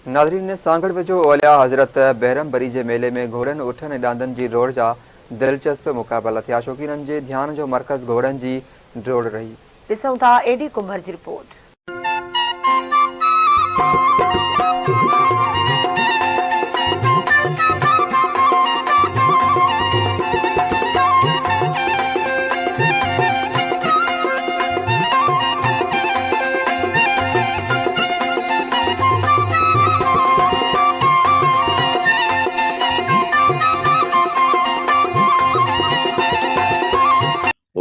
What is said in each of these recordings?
ناظرين سانگهڙ ويجهو اولياء حضرت بهرم بري جي ميلي ۾ گهوڙن، اٺن ۽ ڏاندن جي ڊوڙ جا دلچسپ مقابلا ٿيا. شوقينن جي ڌيان جو مرڪز گهوڙن جي ڊوڙ رهي. ڏسون ٿا اي ڊي ڪنڀر جي رپورٽ.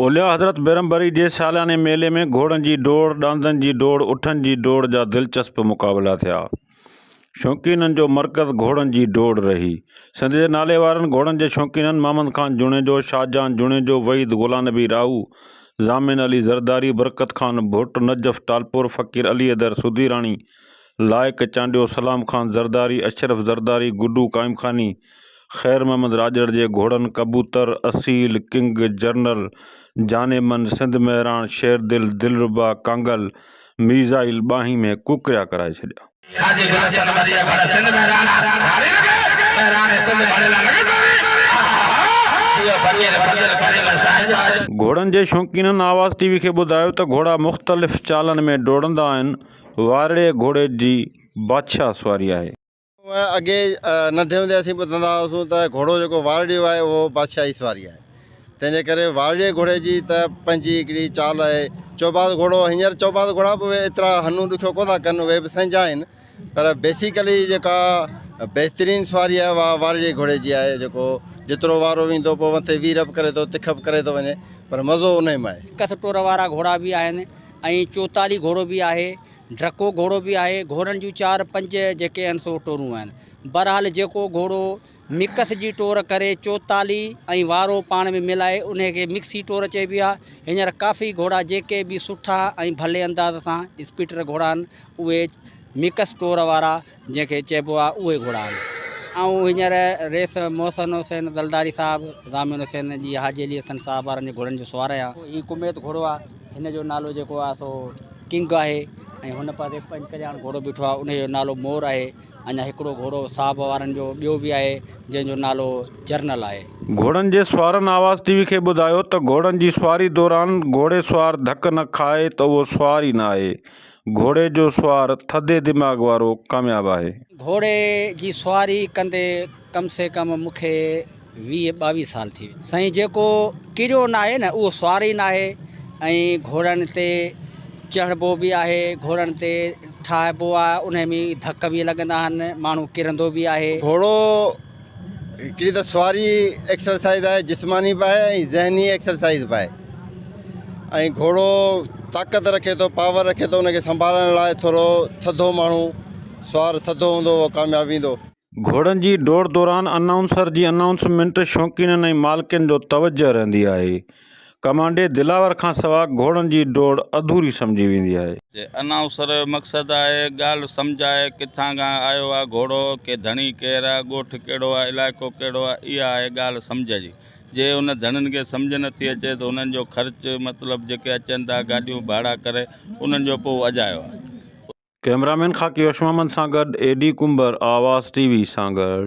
اولياء حضرت بيرم بري جي سالياني ميلي ۾ گهوڙن جي ڊوڙ، ڏاندن جي ڊوڙ، اٺن جي ڊوڙ جا دلچسپ مقابلا ٿيا. شوقينن جو مرڪز گهوڙن جي ڊوڙ رهي. سنڌ جي ناليوارن گهوڙن جي شوقينن محمد خان جوڻيجو، شاهجهان جوڻيجو، وحيد غلام نبي راهو، ضامن علي زرداري، برڪت خان ڀٽ، نجف ٽالپور، فقير علي حيدر سڌيراڻي، لائق چانڊيو، سلام خان زرداري، اشرف زرداري، گڊو قائمخاني، خير محمد راڄڙ جي گهوڙن ڪبوتر، اصيل، ڪنگ، جرنل، جاني من، سنڌ مهراڻ، شيردل، دلربا، ڪانگل، ميزائل ٻانهين ۾ ڪوڪريا ڪرائي ڇڏيا. حاجي گل حسن مريء ڀر سنڌ ۾ راڻا راڻي لڳي مهراڻي سنڌ ڀريلا لڳي ڪوري آهاهاها اهو فقير فضل ڪريم سائين جو آهي. گهوڙن جي شوقينن آواز ٽي وي کي ٻڌايو ته گهوڙا مختلف چالن ۾ ڊوڙندا آهن، وارڙي گهوڙي جي بادشاهه سواري آهي. اڳي ننڍي هوندي اسين ٻڌندا هئاسون ته گهوڙو جيڪو وارڙيو آهي اهو بادشاهي سواري آهي تنهن جي ڪري وارڙي گهوڙي جي ته پنهنجي هڪڙي چال آهي چوباز گهوڙو هينئر چوباز گهوڙا به اهي ايترا هنو ڏکيو ڪونه ٿا ڪن اهي به سهنجا آهن پر بيسيڪلي جيڪا بهترين سواري آهي اها وارڙي گهوڙي جي آهي جيڪو جيترو وارو ويندو پوء مٿي وير به ڪري ٿو تک به ڪري ٿو وڃي پر مزو انهي مان آهي. ڪس ٽور وارا گهوڙا به آهن ۽ چوتالي گهوڙو به آهي ڊرڪو گهوڙو به آهي. گهوڙن جون چار پنج جيڪي آهن سو ٽورون آهن. بهرحال جيڪو گهوڙو مڪس جي ٽور ڪري چوتالي ۽ وارو پاڻ ۾ ملائي انهي کي مڪسي ٽور چئبي آهي. هينئر ڪافي گهوڙا جيڪي به سٺا ۽ ڀلي انداز سان اسپيٽر گهوڙا آهن اهي مڪس ٽور وارا جنهن کي چئبو آهي اهي گهوڙا آهن. آئون هينئر ريس محسن حسين زلداري صاحب، ضامن حسين جي حاجي علي حسن صاحب وارن جي گهوڙن جو سوار آهيان. هي ڪميت گهوڙو آهي. هن جو نالو جيڪو آهي سو ڪنگ آهي ۽ هن پاسي پنج ڪلياڻ گهوڙو بيٺو آهي ان جو نالو مور آهي. اڃا هڪڙو گهوڙو صاحب وارن جو ٻيو به آهي جنهن جو نالو جرنل آهي. گهوڙن جي سوارن آواز ٽي وي کي ٻڌايو ته گهوڙن جي سواري دوران گهوڙي سوار ڌڪ نه کائي ته اهو سوار ئي نه آهي. گهوڙي جو سوار ٿڌي دماغ وارو ڪامياب آهي. گهوڙي جي سواري ڪندي ڪم سي ڪم مون کي 20 22 سال ٿي ويا. سائين جيڪو ڪريو ناهي نه اهو سوار ئي ناهي ۽ گهوڙن تي چڙهبو به آهي گهوڙن تي ٺاهبو آهي انهي ۾ ڌڪ به لڳندا آهن ماڻهو ڪرندو به آهي. گهوڙو هڪڙي ته سواري ايڪسرسائز آهي جسماني به آهي ۽ ذهني ايڪسرسائز به آهي ۽ گهوڙو طاقت رکي ٿو پاور رکي ٿو ان کي سنڀالڻ لاء ٿورو ٿڌو ماڻهو سوار ٿڌو هوندو اهو ڪامياب ويندو. گهوڙن جي ڊوڙ دوران انائونسر جي انائونسمينٽ شوقينن ۽ مالڪن جو توجهه رهندي آهي. ڪمانڊي دلاور کان سواء گهوڙن جي ڊوڙ اڌوري سمجهي ويندي آهي. جي انائونسر جو مقصد آهي ڳالهه سمجهائي ڪٿان کان آيو آهي گهوڙو، ڪي ڌڻي ڪير آهي، ڳوٺ ڪهڙو آهي، علائقو ڪهڙو آهي، اها آهي ڳالهه سمجهه جي. جي ان ڌڻين کي سمجهه نٿي اچي ته انهن جو خرچ مطلب جيڪي اچن ٿا گاڏيون ڀاڙا ڪري انهن جو پوء اجايو آهي. ڪئميرامين خاڪي هوش محمد سان گڏ اي ڊي ڪنڀر آواز ٽي وي سانگهڙ.